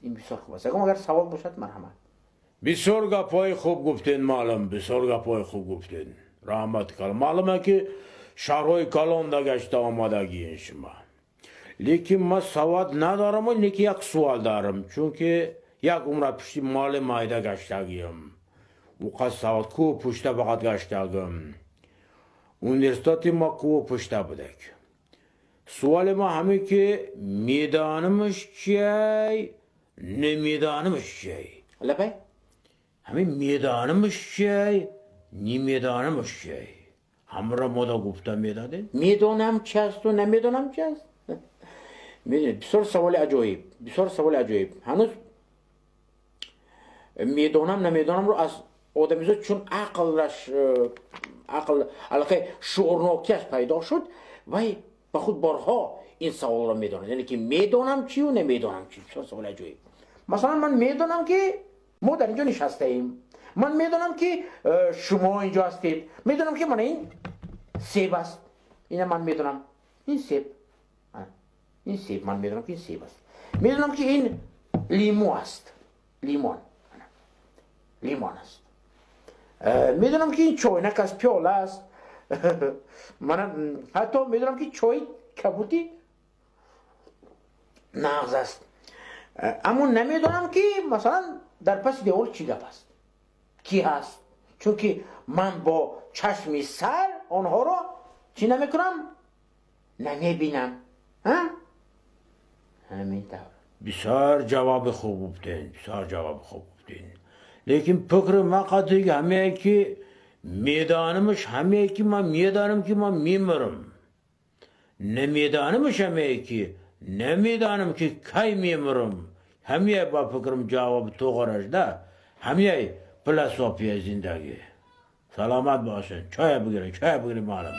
Ин бисёр хуб аст. Ягон агар савол бошад, марҳамат. Бисёр гапҳои хуб гуфтен, маълум, бисёр гапҳои хуб гуфтен. Раҳмат калон. Маълума, ки шаҳрҳои калонда гашта омадагиен шумо. Лекин ман савод надорам, лекин як суол дорам, чунки як умра пушти моли майда гаштагиям. Уқа савод кӯ пушта фақат гаштагим. Университети ма кӯ пушта будак. Суоли ма ҳамин, ки медонамш чиай, намедонамш чиай? Лабай. Ҳамин медонамш чиай, намедонамш чиай? Ҳамро мода гуфта медодед? Медонам чи асту намедонам чи аст? Медонед, бисёр саволи аҷоиб, бисёр саволи аҷоиб. Ҳанӯз медонам, намедонамро аз одамизод, чун ақлаш, ақл аллакай шуурнокиаш пайдо шуд, вай ба худ борҳо ин саволро медонад, яъне ки медонам чию намедонам чи. Бисёр саволи аҷоиб. Масалан, ман медонам, ки мо дар инҷо нишастаем, ман медонам, ки шумо инҷо ҳастед, медонам, ки мана ин себ аст. Ина ман медонам, ин себ, ин себ, ман медонам, ки ин себ аст. Медонам, ки ин лиму аст, лимон, лимон аст. Медонам, ки ин чойнак аст, пиёла аст. Мана, ҳатто медонам, ки чои кабуди нағз аст, аммо намедонам, ки масалан дар паси девор чӣ гап аст, кӣ ҳаст, чунки ман бо чашми сар онҳоро чӣ намекунам, намебинам. Ҳамин тавр. Бисёр ҷавоби хуб гуфтен, бисёр ҷавоби хуб гуфтен. Лекин фикри ман қадри ҳамее, ки медонамш ҳамее, ки ман медонам, ки ман мемирам. Намедонамш ҳамее, ки намедонам, ки кай мемирам. Ҳамее ба фикрам ҷавоби тоғраш да. Ҳамее философияи зиндагӣ. Саломат бошед. Чоя бигиред, чоя бигиред, маълум.